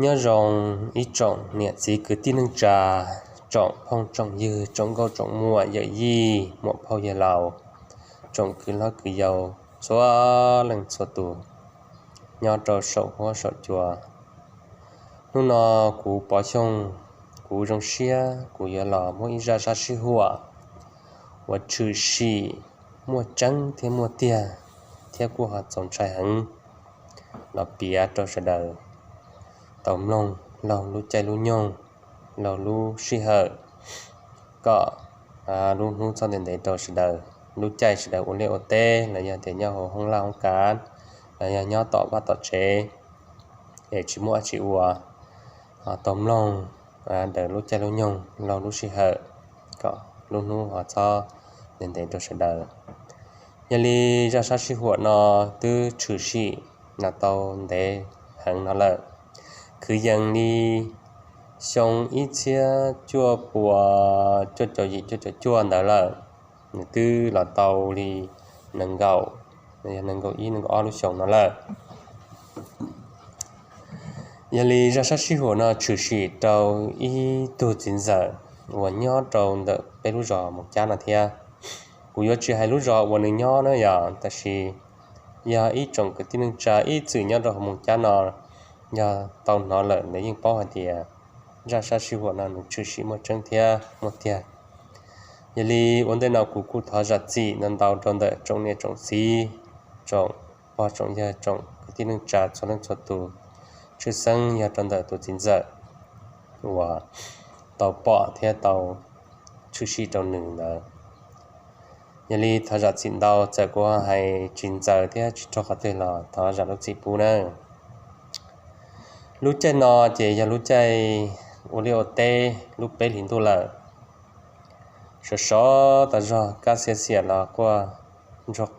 Nyob zoo ib tsoom niam txiv kwv tij neej tsa, tsoom phooj tsoom ywg, tsoom nkauj tsoom muam, yawm yij muam phauj yawg laus, tsoom kwv hlob kwv yau txhua leej txhua tus nyob rau saum huab saum cua. Hnub no kuv Pov Xyooj, kuv zoo siab kuv yuav los muab ib zaj sab sij huam uas tshwm sim muaj tseeb thiab muaj tiag, thiab kuj ho txaus ntshai heev los piav rau sawv daws tau mloog laug lub caij lub nyoog, laug lub sij hawm, kom lub hnub txhob ntev ntev rau sawv daws. Lub caij sawv daws ua liaj ua teb los yog tias nyob hauv hoob laj hoob kav los yog nyob tom vaj tom tsev es tsis muaj dab tsi ua, ho tau mloog ntawm lub caij lub nyoog laug lub sij hawm kom lub hnub ho txhob ntev ntev rau sawv daws. Yog li zaj sab sij huam no twb tshwm sim los tau ntev heev no lawm, kwv yees li xyoo ib txhiab cuaj puas cuaj caum yim cuaj caum cuaj ntawd lawm. Nws twb los tau li nees nkaum, yog nees nkaum ib nees nkaum ob lub xyoo no lawm. Yog li zaj sab sij huam no tshwm sim rau ib tug txiv ntxawm uas nyob rau ntawm peb lub zos Moos Cab no thiab. Kuv yuav tsis hais lub zos uas nws nyob na yom, tab sis yog ib tsoom kwv tij neej tsa ib txwm nyob rau hauv Moos Cab no, yog tau hnov lawm nws yeej paub hais tias zaj sab sij huam no nws tshwm sim muaj tseeb thiab muaj tiag. Yog li ua ntej no kuv kuj thov zam txim ntau ntau rau ntawm tsoom niam tsoom txiv, tsoom pog tsoom yawg, tsoom kwv tij neej tsa txhua leej txhua tus, tshwj xeeb yog rau ntawm tus txiv ntxawm uas tau pom thiab tau tshwm sim rau nws ntawd. Yog li thov zam txim ntau, txawm kuv hais tsis ntxaws thiab tsis raug qhov twg los thov zam lub txim pub nawb. Lub caij no ces yog lub caij ua liaj ua teb lub peb hlis ntuj lawm. Sov sov tas zog, kab xiav xiam los quaj ntsuag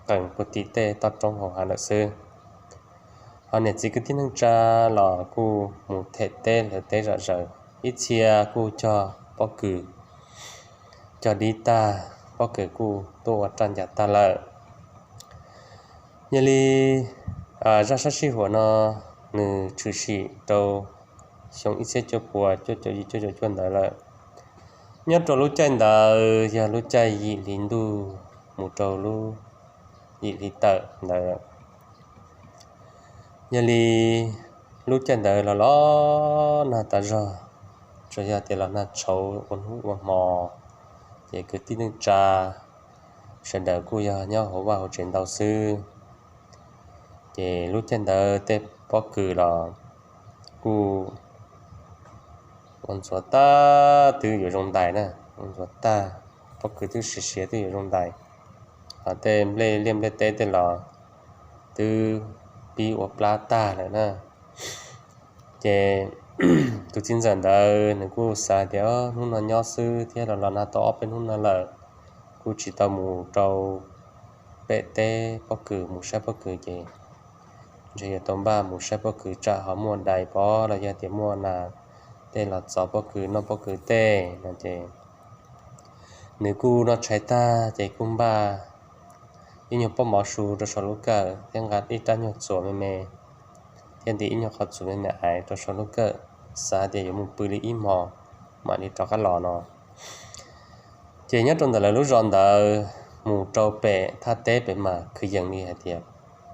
qees puag tim tej toj roob hauv hav lawm xwb. Ho niam txiv kwv tij neej tsa los kuj mus them teb hlawv teb zom zaws, ib txhia kuj cog pob kws, cog dib tag, pob kws kuj tuaj ua raj ncas tag lawm. Yog li zaj sab sij huam no nws tshwm sim rau xyoo ib txhiab cuaj puas cuaj caum yim cuaj caum cuaj ntawd lawm. Nyob rau lub caij ntawd yog lub caij yim hli ntuj mus rau lub yim hli tawm ntawd. Yog li lub caij ntawd los los nag tas zog, tsuas yog tias los nag tshauv ua hnub ua hmo, ces kwv tij neej tsa sawv daws kuj yog nyob hauv vaj hauv tsev ntau xwb. Ces lub caij ntawd tej pob kws los kuj ua ntxuav tag twb yuav zoo ntais na, ua ntxuav tag, pob kws twb siav siav twb yuav zoo ntais. Ho tej nplej liaj nplej teb tej los twb pib ua plab tag lawm na. Ces tus txiv ntxawm ntawd nws kuj xav tias hnub no nyob xwb thiab los los nag tau ob peb hnub no lawm, kuj tsis tau mus rau pem teb pob kws mus saib pob kws ces ntshe yuav tau npaj mus saib pob kws tsam ho muaj dais pob los yog tias muaj nas tej los txov pob kws noj pob kws tej no ces nws kuj noj tshais tag ces kuj npaj ib nyuag pob mov su rau saum lub kawm thiab nqa ib rab nyuag txuas me me thiab ntim ib nyuag qhov txuas me me aiv rau saum lub kawm, xav tias yuav mus pw li ib hmos mam li rov qab los no. Ces nyob rau ntawm lawv lub zos ntawd mus rau pem thaj teb pem mas kwv yees li hais tias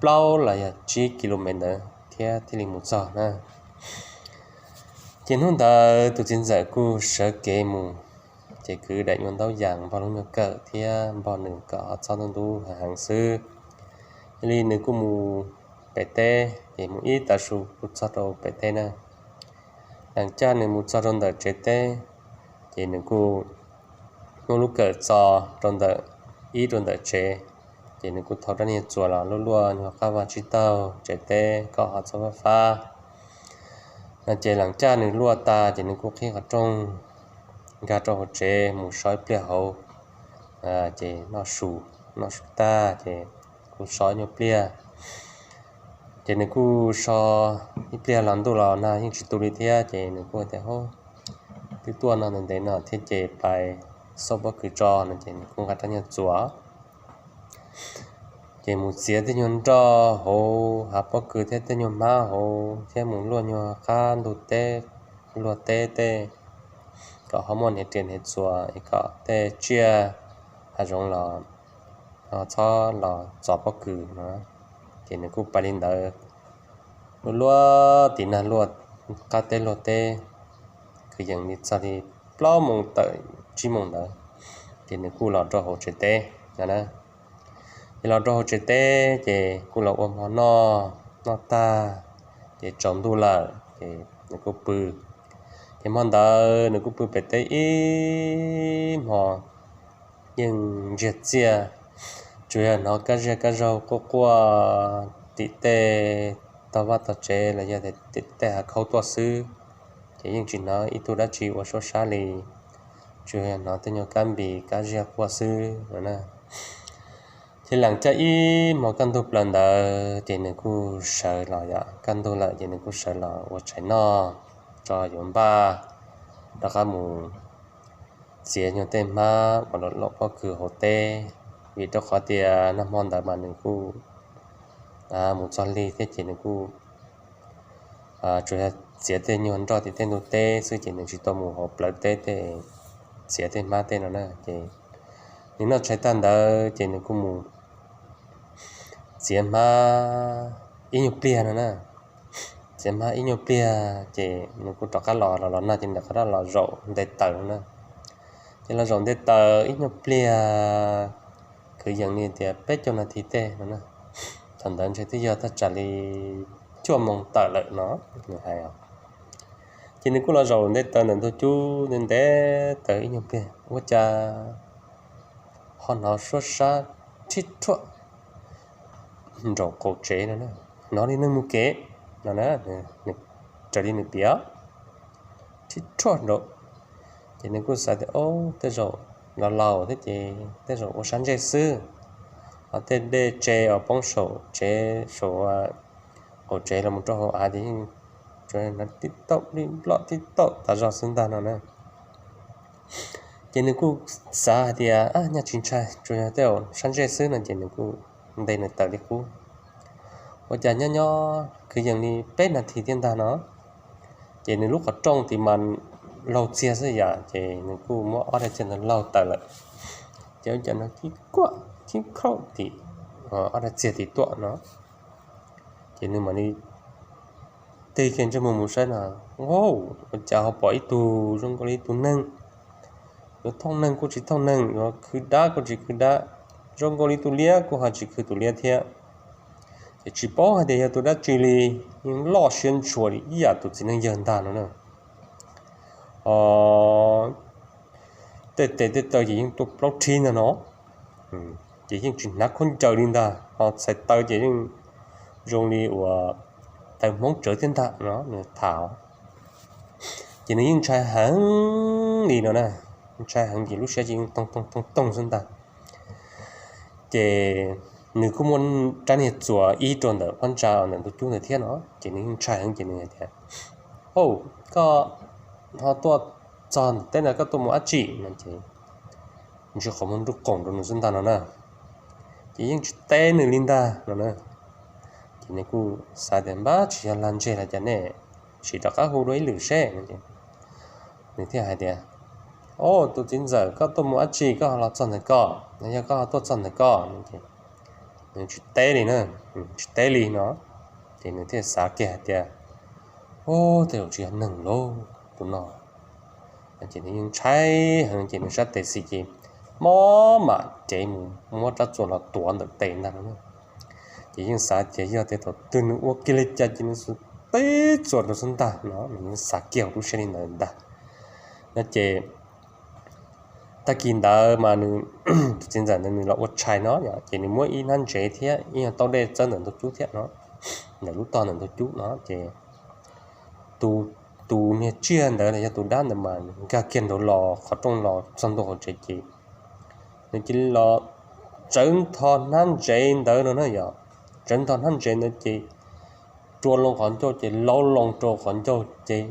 plaub los yog tsib ki lu mev ntawd thiab thiaj li mus txog na. Ces hnub ntawd tus txiv ntxawm kuj sawv kev mus, ces kwv daim nyuag ntaub yas npog lub nyuag kawm thiab npog nws kom ho txhob ntub ntub heev heev xwb. Yog li nws kuj mus pem teb, ces mus ib tav su kuj txog rau pem teb na. Lees caj nws mus txog rau ntawm tsev teb, ces nws kuj muab lub kawm txo rau ntawm, ib rau ntawm tsev, ces nws kuj thau rab niag txuas los luaj luaj nyuag qab vaj tsib taug tsev teb kom ho txhob fab fab no. Ces lees caj nws luaj tas ces nws kuj qhib qhov rooj nkag rau hauv tsev mus so ib pliag hauv, ces noj su, noj su tag ces kuj so ib nyuag pliag. Ces nws kuj so ib pliag los ntuj los nag yeej tsis tu li thiab, ces nws kuj tias, Hub, twb tuaj no ntev ntev no thiab ces pais xauj pob kws tso no, ces nws kuj nqa rab nyuag txuas. Ces mus txiav tej nyuag nroj hauv hav pob kws thiab tej nyuag hmab hauv thiab mus luaj nyuag qab ntug teb, luaj teb tej, kom ho muaj hniav riam hniav txuas es kom tej tsiaj hav zoov los ho txhob los txov pob kws no. Ces nws kuj pais li ntawd, luaj luaj tim nag luaj qab teb luaj teb, kwv yees li txog li plaub moos tawm tsib moos ntawd, ces nws kuj los rau hauv tsev teb no na. Ces los rau hauv tsev teb ces kuj los ua hmo noj, noj tag ces tsaus ntuj lawm ces nws kuj pw. Ces hmo ntawd nws kuj pw pem teb ib hmo, yeej ntsiag txiaj, tsuas yog hnov kab ziag kab zaug quaj quaj tim tej tog vaj tog tsev los yog tim tej hav khaub tuaj xwb, ces yeej tsis hnov ib tug dab tsi ua suab sab li, tsuas yog hnov tej nyuag kab npis kab ziag quaj xwb no na. Ces lees caj ib hmo kaj ntug plaws ntawd ces nws kuj sawv los yom, kaj ntug lawm ces nws kuj sawv los ua tshais noj tso yuav npaj rov qab mus txiav nyuag tej hmab uas los lom pob kws hauv teb, vim rau qhov tias nag hmo ntawd mas nws kuj mus txog lig thiab ces nws kuj tsuas yog txiav tej nyuag nroj tim tej ntug teb xwb ces nws tsis tau mus hauv plawv teb tej txiav tej hmab tej no na. Ces nws noj tshais tag ntawd ces nws kuj mus txiav hmab ib nyuag pliag no na. Txiav hmab ib nyuag pliag ces nws kuj rov qab los, los los nag ces nws rov qab los zaum nte taws no na. Ces los zaum nte taws ib nyuag pliag, kwv yees li tias peb caug nas this tej no na. Thaum ntawd ntshe twb yog thaj tsam li cuaj moos tawm lawm no, nws hais os. Ces nws kuj los zaum nte taws ntawm ntug cub nte nte taws ib nyuag pliag ua cas ho hnov suab sab rhib rhuaj nraum qaum tsev no, hnov li neeg mus kev no na, raws li nws piav, rhib rhuaj nraum. Ces nws kuj xav tias, Au, tej zaum los laus thiab ces tej zaum ua sab ntsej xwb. Ho tej dej tse uas poob saum tsev, saum qaum tsev los mus rau hauv av ces yeej tib taum li nploj tib taum tas zog xwb ntag no na. Ces nws kuj xav hais tias, Nyaj tsis ntshai, tsuas yog tej zaum sab ntsej xwb no ces nws kuj nte nws taws li qub. Ua cas nyob nyob kwv yees li peb nas this thiab ntag no, ces nws lub qhov rooj tid mas laug txiag xwb yom, ces nws kuj muab ob daim txiag ntawd laug tawm lawm. Ces ua cas no khib kuaj khib khaum tim ob daim txiag tim tuaj no. Ces nws mam li tig kiag ntsej muag mus saib no, ua cas ho pom ib tug zoo nkaus li ib tug neeg, yuav thooj neeg kuj tsis thooj neeg, yuav khwv dab kuj tsis khwv dab, zoo nkaus li tus liab kuj ho tsis khwv tus liab thiab. Ces tsis paub hais tias yog tus dab tsi li, yeej loj siab ntshua li ib yam tus txiv neej yawg ntag no na. Tej tes tej taw ces yeej tuaj plaub rhib ntag no, ces yeej tsis hnav khaub ncaws li ntag, ho txhais taw ces yeej zoo li uas taw Hmoob tsawv thiab ntag no nws tham. Ces nws yeej ntshai heev li no na, ntshai heev ces lub siab ces yeej toog toog toog toog xwb ntag. Ces nws kuj muaj rab niag txuas ib rau ntawm phab ntsa ntawm ntug cub ntawd thiab no, ces nws yeej ntshai heev ces nws hais tias, Au, koj ho tuaj txog ntawm teb ntawd koj tuaj mus dab tsi no? Ces ntshe qhov muag nruj qoom rau nws xwb ntag no na. Ces yeej tsis teb nws li ntag no na. Ces nws kuj xav tias, Npab, tsis yog lag ntseg los cas ne, sim rov qab hu dua ib lwm seb no. Nws thiaj hais tias, Au, tus txiv ntxawm, koj tuaj mus dab tsi koj ho los txog ntawm ko? Yog koj ho tuaj txog ntawm ko no ces nws tsis teb li na, tsis teb li no. Ces nws thiaj xav kiag hais tias, Au, tej zaum tsis yog neeg lauj tus no. Ces nws yeej ntshai heev ces nws sab tes xis ces mob mam cev mus muab rab txuas los tuav ntawm tes ntag no. Ces yeej xav tias yog tias thaum twg nws ua kiag li cas ces nws xuas tib txuas rau xwb ntag no, nws yeej xav kiag hauv lub siab li ntawd ntag. No ces tag kis ntawd mas nws, tus txiv ntxawm ntawd nws los ua tshais no yom, ces nws muab ib hnab ntsev thiab ib nyuag taub dej txawb ntawm ntug cub thiab no, ntawm lub tog ntawm ntug cub no ces tus, tus niag tsiaj ntawd los yog tus dab ntawd mas nkag kiag nraud los qhov rooj los txog ntua hauv tsev ces nws cia li los tsawv ntho hnab ntsev ntawd no na yom, tsawv ntho hnab ntsev ntawd ces rua loo qhov ncauj ces laub loo rau qhov ncauj ces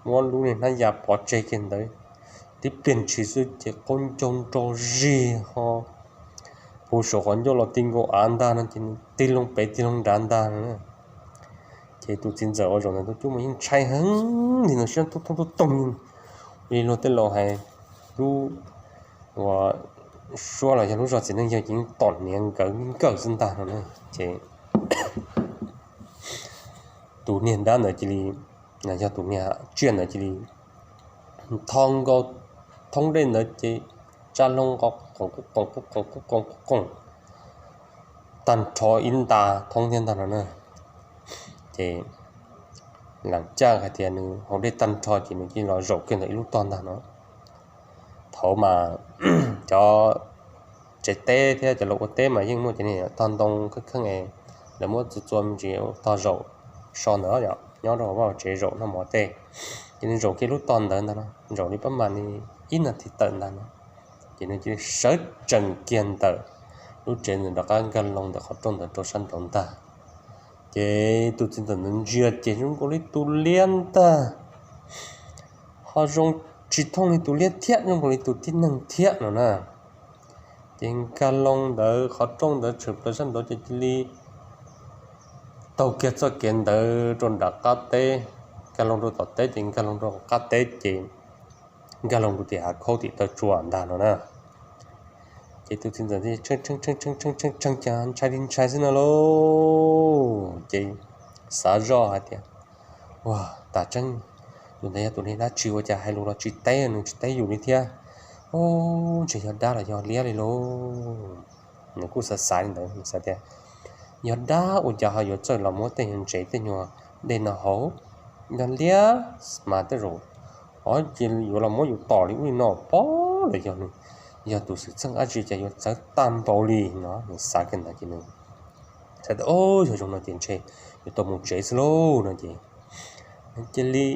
muab lub niag hnab ya pov tseg kiag ntawd, tib pliag ntshis xwb ces qaub ncaug nrau zig ho hu saum qhov ncauj los ti nkaus av ntag no ces nws tig loo pem tig loo nrad ntag no. Ces tus txiv ntxawm uas zaum ntawd tus cub mas yeej ntshai heev li no, siab thoob thoob toog li luag tej laus hais, lub uas suab los yog lub zog txiv neej yawg ces yeej tom niam nkawd nkawm xwb ntag no na. Ces tus niag dab ntawd cia li, yog tus niag tsiaj ntawd cia li tho nkaus thoob dej ntawd ces tsa loo qo qoos qub qoos qub qoos qub qoos qub qoos tag nrho ib nta thoob thiab ntag no na. Ces lam caj hais tias nws haus dej tag nrho ces nws cia li los zaum kiag ntawm ib lub tog ntag no. Thaum mas cov tsev teb thiab cov laus ua teb mas yeej muaj cov niag tog ntoo kheej kheej es lawv muab txua txua me ntsis tog zaum so ntawd, nyob rau hauv vaj tsev zaum noj mov tej. Ces nws zaum kiag lub tog ntawd ntag no, zaum li pab mas li ib nas this tawm ntag no, ces nws cia li sawv tsees kiag ntawm lub tsev ntawd rov qab nkag loo ntawm qhov rooj ntawd rau sab nraud ntag. Ces tus txiv ntxawm ntawd ntsia ces zoo nkaus li tus liab ntag, ho zoo tsis thooj li tus liab thiab, zoo nkaus li tus tib neeg thiab no na. Ces nkag loo ntawd qhov rooj ntawd tshwm plaws sab nraud ces cia li taug kiag txoj kev ntawd rau nram qab teb, nkag loo rau tom teb ces nkag loo rau qab teb ces nkag loo rau tim hav khaub tim taw tsua ntag no na. Ces tus txiv ntxawm tshee tshee tshee tshee tshee tshee ces ntshai li ntshai xwb no lauj. Ces xav zoj hais tias, ua, tas tseeb, tus ntawd yog tus niag dab tsi ua cas hais lus los tsis teb nws tsis teb yus li thiab. Ub, ntshe yog dab los yog liab li lauj. Nws kuj xav xav li ntawd, nws xav tias yog dab ua cas ho yuav txawj los muab tej nyuag ntsev tej nyuag dej no haus, yog liab mas tej zaum ho ces yuav los muab yus tom li ub li no pob, los yog nws yog tus xwm txheej dab tsi cas yuav txawv tag npaum li no. Nws xav kiag ntawd ces nws xav tias, o, yog zoo no ces ntshe yuav tau mus tsev xwb lauj no ces nws cia li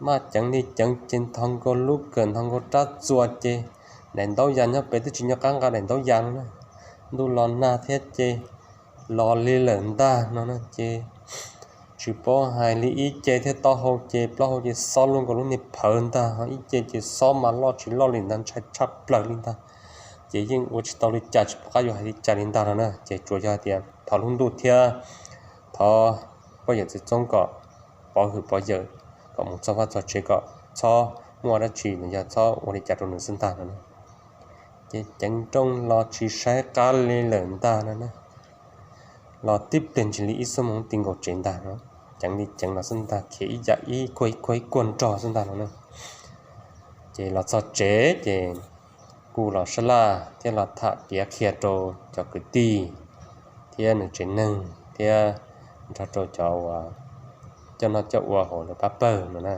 maj ceev li ceev ces nthos nkaus lub kawm nthos nkaus rab txuas ces daim ntaub ya nyob pem twb tsis nco qab nqa daim ntaub ya no na. Ntuj los nag thiab ces los li lawm ntag no na ces tsis paub hais li, ib ce thiab taub hau ces plaub hau ces xob luaj nkaus lub niag phawv ntag, ho ib ce ces xob mas loj tsis loj li ntag, ntshai tshaj plaws li ntag. Ces yeej ua tsis tau li cas, tsis pom qab yuav hais li cas li ntag no na. Ces tsuas yog hais tias thov lub ntuj thiab thov poj yawm txwv txoob kom pov hwm pov yawm, kom mus txog vaj txog tsev kom txhob muaj dab tsi los yog txhob ua li cas rau nws xwb ntag no na. Ces ceev nrooj los tsis saib qab li lawm ntag no na. Los tib pliag ntshis li ib xuab moos ti nkaus tsev ntag no. Ceev li ceev los xwb ntag, khiav ib yam ib kuag ib kuag ib kuag nrog xwb ntag no na. Ces los txog tsev ces kuj los sab laj thiab los tham piav qhia rau cov kwv tij thiab nws tsev neeg thiab nrog rau cov uas coj noj coj ua hauv lawv pab pawg no na.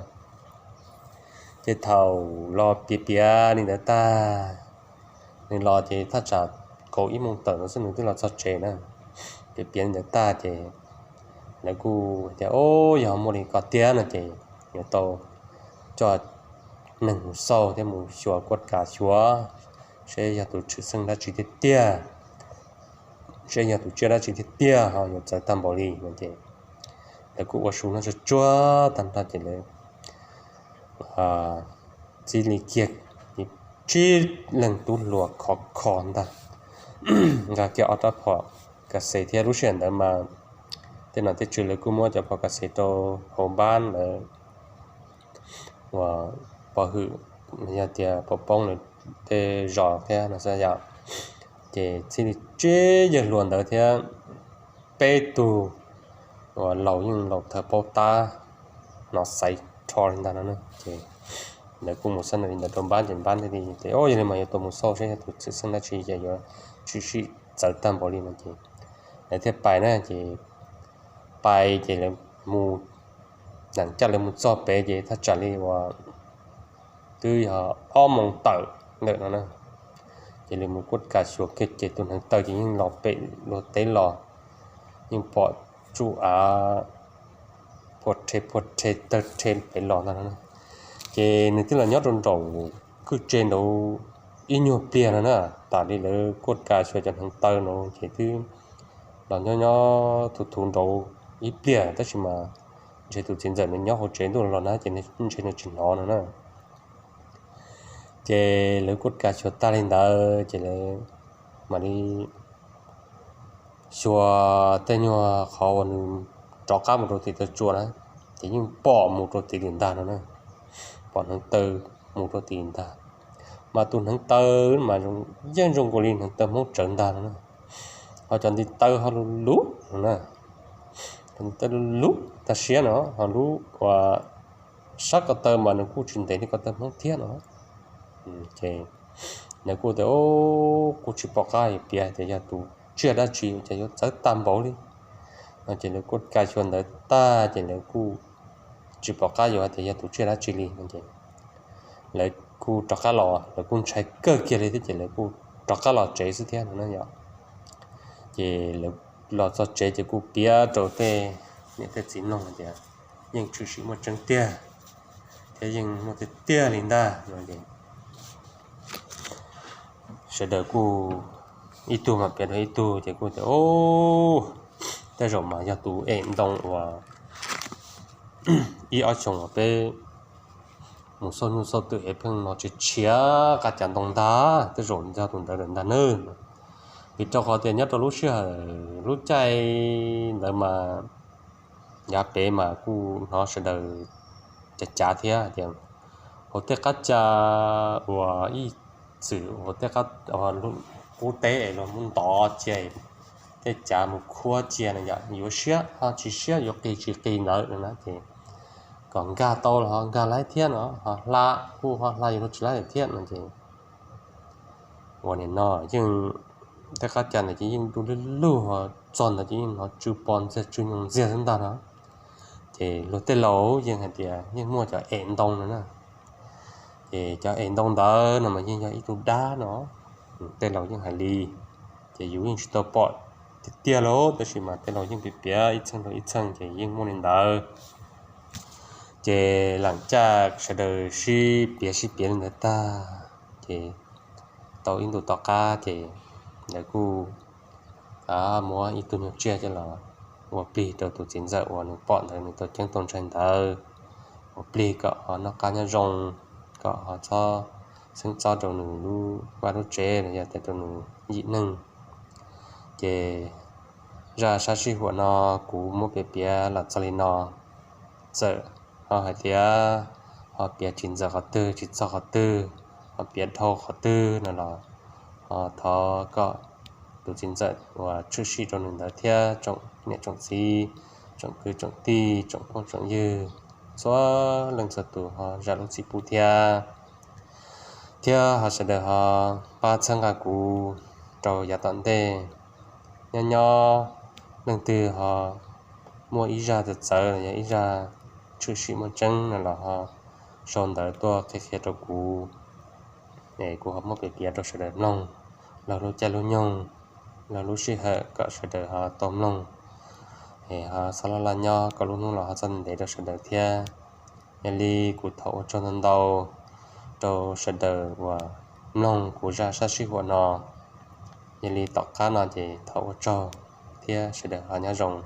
Ces thaum los piav piav li ntawd tag, nws los ces thaj tsam kaum ib moos tawm no xwb nws twb los txog tsev na. Piav piav li ntawd tag ces lawv kuj tias, o, yog muaj li ko tiag no ces yuav tau coj neeg mus xauj thiab mus xyuas kuaj kav xyuas seb yog tus tshwj xeeb dab tsi tiag tiag, seb yog tus tsiaj dab tsi tiag tiag ho yuav txawv tag npaum li no ces lawv kuj ua su noj tsuag tsuag tag nrho ces lawv txij li kiag tsib leeg tub hluas khov kho ntag, nqa kiag ob rab phom kas xes thiab lub sij hawm ntawd mas tej nom tej tswv lawv kuj muab cov phom kas xes rau hauv npab lawv uas pov hwm, yog tias pov poob lawv tej zos thiab no xwb yom. Ces txij li tsib yawg hluas ntawd thiab peb tug uas laus yeej laus thawv paub tab hnov xaiv rho li ntag no na ces lawv kuj mus xab na li ntawd rau npab ces npab thiaj li tias, o, yog li mas yuav tau mus xauj seb yog tus tshwj xeeb dab tsi ces yuav tshwm sim txawv tag npaum li no ces lawv thiaj pais na ces pais ces lawv mus, lam caj lawv mus txog pem ces thaj tsam li uas twb yog ob moos tawm ntawm no na. Ces lawv mus kuaj kav xyuas kiag ces tus hneev taw ces yeej los pem luag teb los, yeej pom tsuj av phua rhe phua rhe tawg rhe pem los ntag no na. Ces nws twb los nyob rau nraum kwj tse nraud ib nyuag pliag no na, tas li lawv kuaj kav xyuas cov hneev taw no ces twb los nyob nyob thuv thuv nraud ib pliag tab sis mas ntshe tus txiv ntxawm nws nyob hauv tsev ntuj los na ces ntshe nws tsis hnov no na. Ces lawv kuaj kav xyuas tag li ntawd ces lawv mam li xyuas tej nyuag qhov uas nws rov qab mus rau tim taw tsua na, ces yeej pom mus rau tim lawm ntag no na, pom hneev taw mus rau tim ntag. Mas tus hneev taw mas yeej zoo nkaus li hneev taw Hmoob tsawv ntag no na, ho cov ntiv taw ho lug lug no na, cov ntiv taw lug lug tag siab no, ho lub uas sab ko taw mas nws kuj tsis ntev li ko taw Hmoob thiab no. Ces nws kuj tias, kuj tsis pom qab yuav piav tias yog tus tsiaj dab tsi ces yuav txawv tag npaum li no. Ces lawv kuj ka xyuas ntawd tag ces lawv kuj tsis pom qab yuav hais tias yog tus tsiaj dab tsi li no. Ces lawv kuj rov qab los, lawv kuj ntshai kawg kiag li thiab ces lawv kuj rov qab los tsev xwb thiab no na yom. Ces lawv los txog tsev ces kuj piav rau tej niam tej txiv mloog tias yeej tshwm sim muaj tseeb tiag thiab yeej muaj tiag tiag li ntag no. Sawv daws kuj ib tug mas piav rau ib tug ces kuj tias, tej zaum mas yog tus em ntoo uas ib ob xyoos uas peb mus xauj nyuj xauj twm es pheej hnov tshiav tshiav qab cav ntoo ntag, tej zaum yog tus ntawd lawm ntag nawb. Vim rau qhov tias nyob rau lub sij hawm lub caij ntawd mas yav pem mas kuj hnov sawv daws cav cav thiab tias hauv tej qab cav uas ib txwm hauv tej qub teb es luag muab ntov cia, tej cav mus khuab cia no yom, yuav siab ho tsis siab, yuav qis tsis qis ntawd no na ces kom nkag tau los ho nkag laib thiab no, ho hla kuj ho hla yuav luag tsis laib lawm thiab no ces uas nim no yeej tej qab cav ntawd ces yeej du lug lug, ho txog ntawd ces yeej hnov tsw pos ntxiag tsw nyoos ntxiag xwb ntag no. Ces luag tej laus yeej hais tias yeej muaj cov em ntoo no na. Ces cov em ntoo ntawd no mas yeej yog ib tug dab no, tej laus yeej hais li. Ces yus yeej tsis tau pom tiag tiag lauj, tab sis mas tej laus yeej piav piav ib txheej rau ib txheej ces yeej muaj li ntawd. Ces lam caj sawv daws sib piav sib piav li ntawd tag, ces tau ib ntus tom qab ces lawv kuj muab ib tug nyuag tsiaj coj los ua plig rau tus txiv ntxawm uas nws pom ntawd, nws tau ceeb tau ntshai ntawd, ua plig kom ho noj qab nyob zoo, kom ho txhob xeeb txob rau nws lub vaj lub tsev los yog tias rau nws yim neeg. Ces zaj sab sij huam no kuv muab piav piav los txog li no. Txawm ho hais tias ho piav tsis ntxaws qhov twg tsis txog qhov twg, ho piav dhau qhov twg no los ho thov kom tus txiv ntxawm uas tshwm sim rau nws ntawd thiab tsoom niam tsoom txiv, tsoom kwv tsoom tij, tsoom phooj tsoom ywg, txhua leej txhua tus ho zam lub txim pub thiab. Thiab ho sawv daws ho pab txhawb nqa kuv rau yav tom ntej. Nyob nyob leej twg ho muaj ib zaj txawv txawv los yog ib zaj tshwm sim muaj tseeb no los ho sau ntawv tuaj qhia qhia rau kuv, es kuv ho muab piav piav rau sawv daws mloog laug lub caij lub nyoog, laug lub sij hawm kom sawv daws ho tau mloog. Es ho txhob laj laj nyob, kom lub hnub los ho txhob ntev rau sawv daws thiab. Yog li kuv thov ua tsaug ntau ntau rau sawv daws uas mloog kuv zaj sab sij huam no. Yog li tom qab no ces thov ua tsaug thiab sawv daws ho nyob zoo.